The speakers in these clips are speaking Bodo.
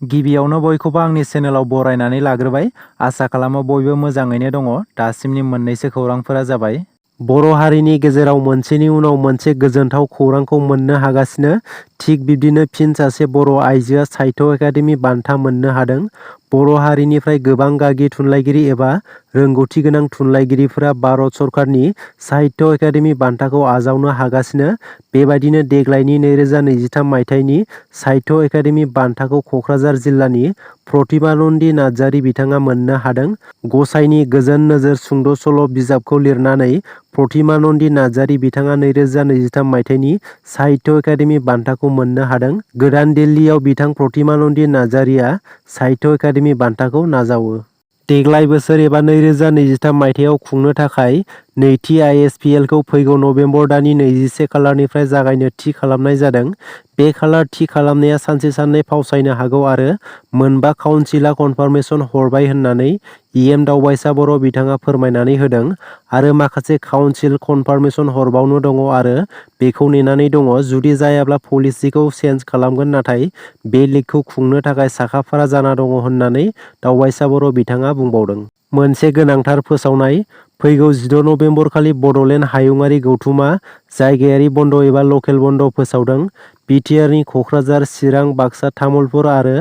गिबियावनो बयखौबो आंनि चेनेलाव बरायनानै लाग्रोबाय। आसा खालामो बयबो मोजाङैनो दङ। दासिमनि मोननैसो खौरांफोरा जाबाय। बर' हारिनि गेजेराव मोनसेनि उनाव मोनसे गोजोनथाव खौरांखौ मोननो हागासिनो। थिग बिब्दिनो फिन सासे बर' आइजोआ साहित्य एकाडेमि बान्था मोननो हादों। बर' हारिनिफ्राय गोबां गागि थुनलाइगिरि एबा रोंगौथि गोनां थुनलाइगिरिफोरा भारत सरकारनि साहित्य एकाडेमि बान्थाखौ आजावनो हागासिनो। बेबायदिनो देग्लायनि 2023 मायथाइनि साहित्य एकाडेमि बान्थाखौ कक्राझार जिल्लानि प्रतिमा नन्दि नार्जारि बिथाङा मोननो हादों। गसाइनि गोजोन नोजोर सुंद' सल' बिजाबखौ लिरनानै प्रतिमा नन्दि नार्जारि बिथाङा 2023 मायथाइनि साहित्य एकाडेमि बान्थाखौ मोननो हादों। गोदान दिल्लीयाव बिथां प्रतिमा नन्दि नार्जारिया साहित्य एकाडेमि बान्थाखौ नाजावो। देग्लाय बोसोर एबा 2023 मायथाइयाव खुंनो थाखाय नैथि ISPLखौ फैगौ नभेम्बर दाननि 21 खालारनिफ्राय जागायनो थि खालामनाय जादों। बे खालार थि खालामनाया सानसे साननै फावसायनो हागौ आरो मोनबा काउन्सिलआ कनफार्मेसन हरबाय होननानै EM दावबायसा बर' बिथाङा फोरमायनानै होदों। आरो माखासे काउन्सिल कनफार्मेसन हरबावनो दङ आरो बेखौ नेनानै दङ। जुदि जायाब्ला पलिसिखौ चेन्ज खालामगोन, नाथाय बे लिगखौ खुंनो थाखाय साखाफारा जाना दङ होननानै दावबायसा बर' बिथाङा बुंबावदों। मोनसे गोनांथार फोसावनाय। फैगौ 16 नभेम्बर खालि बड'लेण्ड हायुङारि गौथुमा जायगायारि बन्द एबा लकेल बन्द फोसावदों। बिटिआरनि कक्राझार, चिरां, बाक्सा, तामुलपुर आरो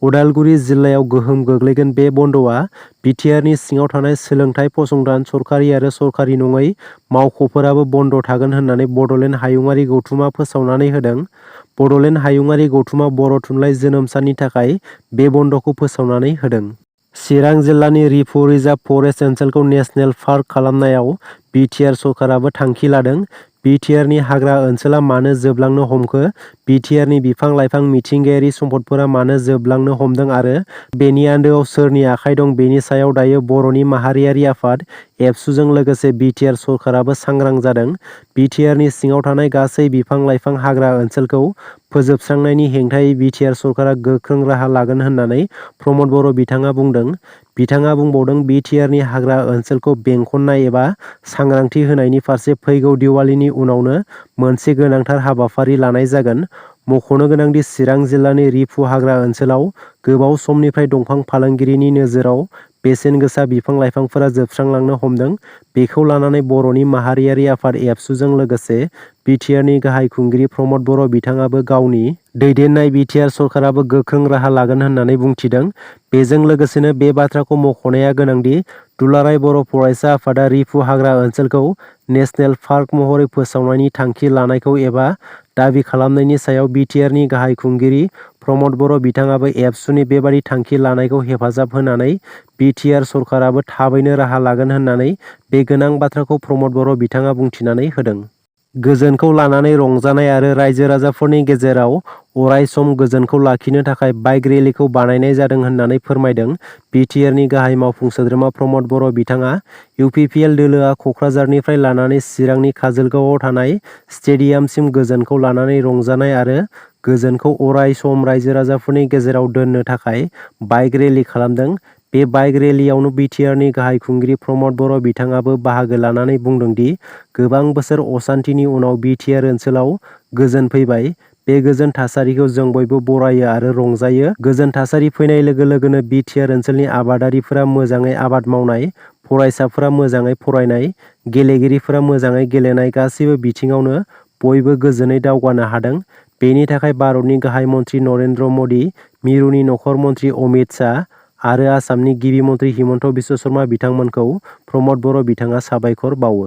उदालगुरि जिल्लायाव गोहोम गोग्लैगोन। बे बन्दआ बिटिआरनि सिङाव थानाय सोलोंथाइ फसंथान, सरकारि आरो सरकारि नङै मावख'फोराबो बन्द थागोन होननानै बड'लेण्ड हायुङारि गौथुमा फोसावनानै होदों। बड'लेण्ड हायुङारि गौथुमा बर' थुनलाइ जोनोम साननि थाखाय बे बन्दखौ फोसावनानै होदों। चिरां जिल्लानि रिफु रिजार्भ फरेस्ट ओनसोलखौ नेसनेल पार्क खालामनायाव बिटिआर सरकाराबो थांखि लादों। बिटिआरनि हाग्रा ओनसोला मानो जोबलांनो हमखो? बिटिआरनि बिफां-लाइफां, मिथिंगायारि सम्पदफोरा मानो जोबलांनो हमदों आरो बेनि आन्दोआव सोरनि आखाइ दं? बेनि सायाव दायो बर'नि माहारियारि आफाद एबसुजों लोगोसे बिटिआर सरकाराबो सांग्रां जादों। बिटिआरनि सिङाव थानाय गासै बिफां-लाइफां हाग्रा ओनसोलखौ फोजोबस्रांनायनि हेंथायै बिटिआर सरकारा गोख्रों राहा लागोन होननानै प्रमद बर' बिथाङा बुंदों। बिथाङा बुंबावदों, बिटिआरनि हाग्रा ओनसोलखौ बेंखननाय एबा सांग्रांथि होनायनि फारसे फैगौ दिवालीनि उनावनो मोनसे गोनांथार हाबाफारि लानाय जागोन। मख'नो गोनांदि चिरां जिल्लानि रिफु हाग्रा ओनसोलाव गोबाव समनिफ्राय दंफां फालांगिरिनि नोजोराव बेसेन गोसा बिफां-लाइफांफोरा जोबस्रांलांनो हमदों। बेखौ लानानै बर'नि माहारियारि आफाद एबसुजों लोगोसे बिटिआरनि गाहाय खुंगिरि प्रमद बर' बिथाङाबो गावनि दैदेननाय बिटिआर सरकाराबो गोख्रों राहा लागोन होननानै बुंथिदों। बेजों लोगोसेनो बे बाथ्राखौ मख'नाया गोनांदि दुलाराय बर' फरायसा आफादा रिफु हाग्रा ओनसोलखौ नेसनेल पार्क महरै फोसावनायनि थांखि लानायखौ एबा दाबि खालामनायनि सायाव बिटिआरनि गाहाय खुंगिरि प्रमद बर' बिथाङाबो एबसुनि बेबादि थांखि लानायखौ हेफाजाब होनानै बिटिआर सरकाराबो थाबैनो राहा लागोन होननानै बे गोनां बाथ्राखौ प्रमद बर' बिथाङा बुंथिनानै होदों। गोजोनखौ लानानै रंजानाय आरो रायजो राजाफोरनि गेजेराव अराय सम गोजोनखौ लाखिनो थाखाय बाइक रेलिखौ बानायनाय जादों होननानै फोरमायदों। बिटिआरनि गाहाय मावफुं सोद्रोमा प्रमद बर' बिथाङा इउपिपिएल दोलोआ कक्राझारनिफ्राय लानानै चिरांनि काजोलगावआव थानाय स्टेडियामसिम गोजोनखौ लानानै रंजानाय आरो गोजोनखौ अराय सम रायजो राजाफोरनि गेजेराव दोननो थाखाय बाइक रेलि खालामदों। बे बाइक रेलियावनो बिटिआरनि गाहाय खुंगिरि प्रमद बर' बिथाङाबो बाहागो लानानै बुंदोंदि गोबां बोसोर असान्थिनि उनाव बिटिआर ओनसोलाव गोजोन फैबाय। बे गोजोन थासारिखौ जों बयबो बरायो आरो रंजायो। गोजोन थासारि फैनाय लोगो लोगोनो बिटिआर ओनसोलनि आबादारिफोरा मोजाङै आबाद मावनाय, फरायसाफोरा मोजाङै फरायनाय, गेलेगिरिफोरा मोजाङै गेलेनाय गासैबो बिथिङावनो बयबो गोजोनै दावगानो हादों। बेनि थाखाय भारतनि गाहाय मन्त्रि नरेन्द्र मदि, मिरुनि नखर मन्त्रि अमित शाह आरो आसामनि गिबि मन्त्रि हिमन्त बिश्व शर्मा बिथांमोनखौ प्रमद बर' बिथाङा साबायखर बावो।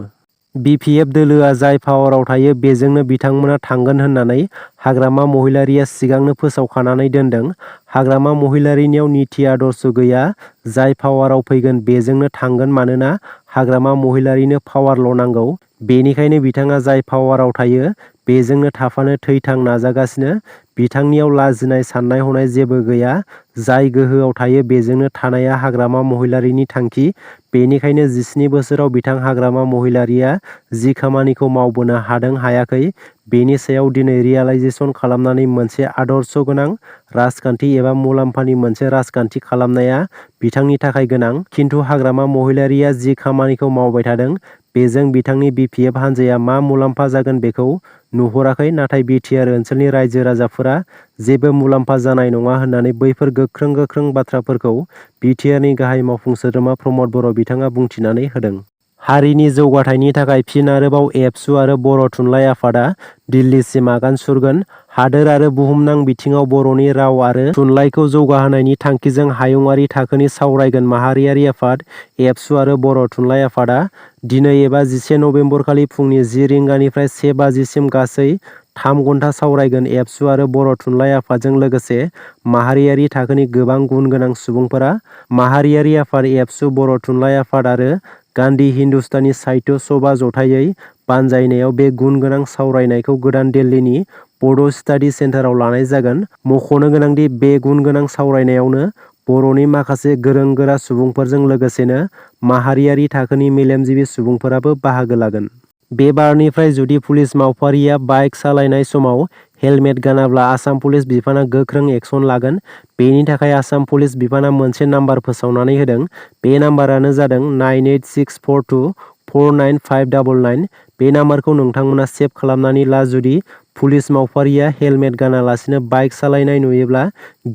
बिपिएफ दोलोआ जाय पावाराव थायो बेजोंनो बिथांमोना थांगोन होननानै हाग्रामा महिलारिया सिगांनो फोसावखानानै दोनदों। हाग्रामा महिलारिनियाव निति आदर्श गैया। जाय पावाराव फैगोन बेजोंनो थांगोन। मानोना हाग्रामा महिलारिनो पावारल' नांगौ। बेनिखायनो बिथाङा जाय पावाराव थायो बेजोंनो थाफानो थैथां नाजागासिनो। बिथांनियाव लाजिनाय साननाय हनाय जेबो गैया। जाय गोहोआव थायो बेजोंनो थानाया हाग्रामा महिलारिनि थांखि। बेनिखायनो 17 बोसोराव बिथां हाग्रामा महिलारिया जि खामानिखौ मावबोनो हादों हायाखै बेनि सायाव दिनै रियेलाइजेसन खालामनानै मोनसे आदर्श गोनां राजखान्थि एबा मुलाम्फानि मोनसे राजखान्थि खालामनाया बिथांनि थाखाय गोनां। खिन्थु हाग्रामा महिलारिया जि खामानिखौ मावबाय थादों बेजों बिथांनि BPF हानजाया मा मुलाम्फा जागोन बेखौ नुहुराखै, नाथाय बिटिआर ओनसोलनि रायजो राजाफोरा जेबो मुलाम्फा जानाय नङा होननानै बैफोर गोख्रों बाथ्राफोरखौ बिटिआरनि गाहाय मावफुं सोद्रोमा प्रमद बर' बिथाङा बुंथिनानै होदों। हारिनि जौगाथायनि थाखाय फिन आरोबाव एबसु आरो बर' थुनलाइ आफादा दिल्लीसिम आगान सुरगोन। हादोर आरो बुहुमनां बिथिङाव बर'नि राव आरो थुनलाइखौ जौगाहोनायनि थांखिजों हायुंआरि थाखोनि सावरायगोन। माहारियारि आफाद, एबसु आरो बर' थुनलाइ आफादा दिनै एबा 11 नबेम्बरखालि फुंनि 10 रिंगानिफ्राय 1 बाजिसिम गासै 3 घन्टा सावरायगोन। एबसु आरो बर' थुनलाइ आफादजों लोगोसे माहारियारि थाखोनि गोबां गुन गोनां सुबुंफोरा माहारियारि आफाद, एबसु, बर' थुनलाइ आफाद आरो गान्धी हिन्दुस्तानी साहित्य सभा जथायै बानजायनायाव बे गुन गोनां सावरायनायखौ गोदान दिल्लीनि बड' स्टाडि सेन्टाराव लानाय जागोन। मख'नो गोनांदि बे गुन गोनां सावरायनायावनो बर'नि माखासे गोरों गोरा सुबुंफोरजों लोगोसेनो माहारियारि थाखोनि मेलेमजिबि सुबुंफोराबो बाहागो लागोन। बे बारनिफ्राय जुदि पुलिस मावफारिया बाइक सालायनाय समाव हेलमेट गानाब्ला आसाम पुलिस बिफाना गोख्रों एक्सन लागोन। बेनि थाखाय आसाम पुलिस बिफाना मोनसे नाम्बार फोसावनानै होदों। बे नाम्बारानो जादों 9864249599। बे नाम्बारखौ नोंथांमोना सेभ खालामनानै ला। जुदि पुलिस मावफारिया हेलमेट गानालासिनो बाइक सालायनाय नुयोब्ला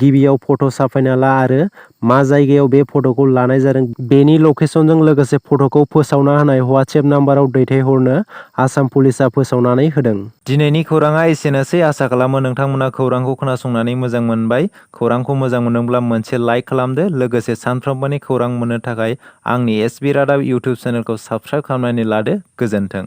गिबियाव फट' साफायना ला आरो मा जायगायाव बे फट'खौ लानाय जादों बेनि लकेसनजों लोगोसे फट'खौ फोसावना होनाय हवाट्सएप नाम्बाराव दैथायहरनो आसाम पुलिसआ फोसावनानै होदों। दिनैनि खौराङा एसेनोसै। आसा खालामो नोंथांमोना खौरांखौ खोनासंनानै मोजां मोनबाय। खौरांखौ मोजां मोनदोंब्ला मोनसे लाइक खालामदो। लोगोसे सानफ्रोमबोनि खौरां मोननो थाखाय आंनि SB रादाब इउटुब चेनेलखौ साबस्क्राइब खालामनानै लादो। गोजोन्थों।